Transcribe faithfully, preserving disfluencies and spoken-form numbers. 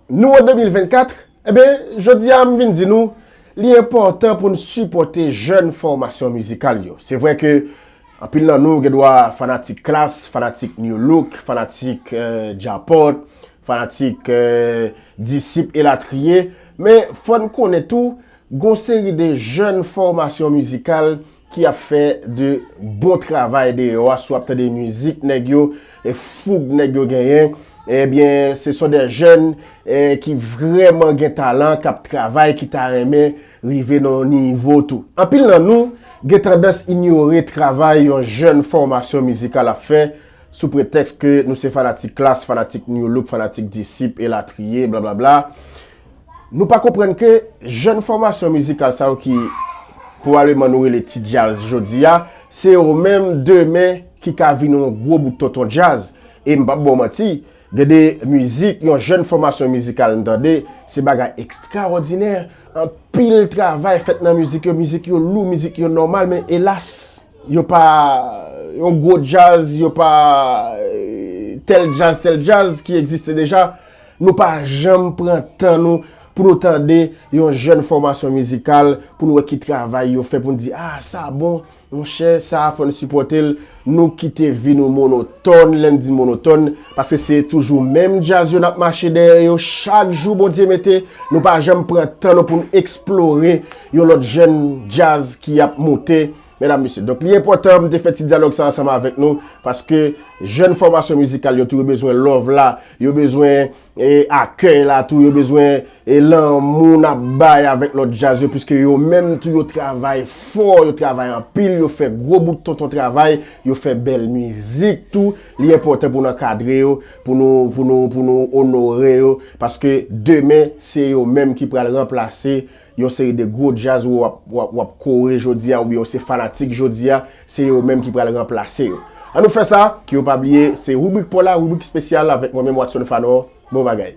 Nou an de mil vennkat, enben, jodi a m vin di nou, li enpòtan pou n sipòte jèn fòmasyon mizikal yo. Se vre ke anpil nan nou gen dwa fanatik Klass, fanatik New Look, fanatik eh, Djapòt, fanatik eh, Disip elatriye, men fò n konnen tou, gon seri de jèn fòmasyon mizikal ki ap fè de bon travay deyò a, si w ap tande mizik nèg yo, e foug nèg yo genyen, ebyen, se son de jèn eh, ki vrèman gen talan, k ap travay, ki ta renmen rive nan yon nivo tou. Anpil nan nou gen tandans inyore travay yon jèn fòmasyon mizikal ap fè, sou pretèks ke nou se fanatik Klass, fanatik New Look, fanatik Disip, elatriye, blablabla. Nou pa konprann ke jèn fòmasyon mizikal sa yo ki pwobableman nou rele ti djaz jodi a, se yo menm demen ki ka vin yon gwo bout tonton djaz. E m p ap ba w manti, gen de mizik, yon jèn fòmasyon mizikal m tande, se bagay ekstraòdinè. Anpil travay fèt nan mizik yo, mizik yo lou, mizik yo nòmal, men elas, yo pa yon gwo djaz, yo pa eh, tèl djaz, tèl djaz ki egziste deja. Nou pa janm pran tan nou pou nou tande yon jèn fòmasyon mizikal, pou nou wè ki travay yo fè, pou nou di, ah, sa bon, monchè, sa a fò n sipòte l. Nou kite vi nou monotòn, lè m di monotòn, paske se toujou menm djaz yo n ap mache dèyè yo, chak jou Bondye mete, nou pa janm pran tan nou pou n eksplore yon lòt jèn djaz ki ap moute, medam, mesye. Donk, li enpòtan m te fè ti dyalòg sa ansanm avèk nou, paske jèn fòmasyon mizikal yo tou, yo bezwen love la, yo bezwen e akèy la tou, yo bezwen e lanmou n ap bay avèk lòt djaz yo, piske yo menm tou yo travay fò, yo travay anpil, yo fè gwo bout tonton travay, yo fè bèl mizik tou. Li enpòtan pou n ankadre yo, pou nou, pou nou, pou nou onore yo, paske demen, se yo menm ki pral ranplase yon seri de gwo djaz w ap, w ap, w ap kore jodi a, oubyen w se fanatik jodi a, se yo menm ki pral ranplase yo. An nou fè sa, ke yo pa bliye, se ribrik pa w la, ribrik espesyal avèk mwen menm Watson Fanor. Bon bagay.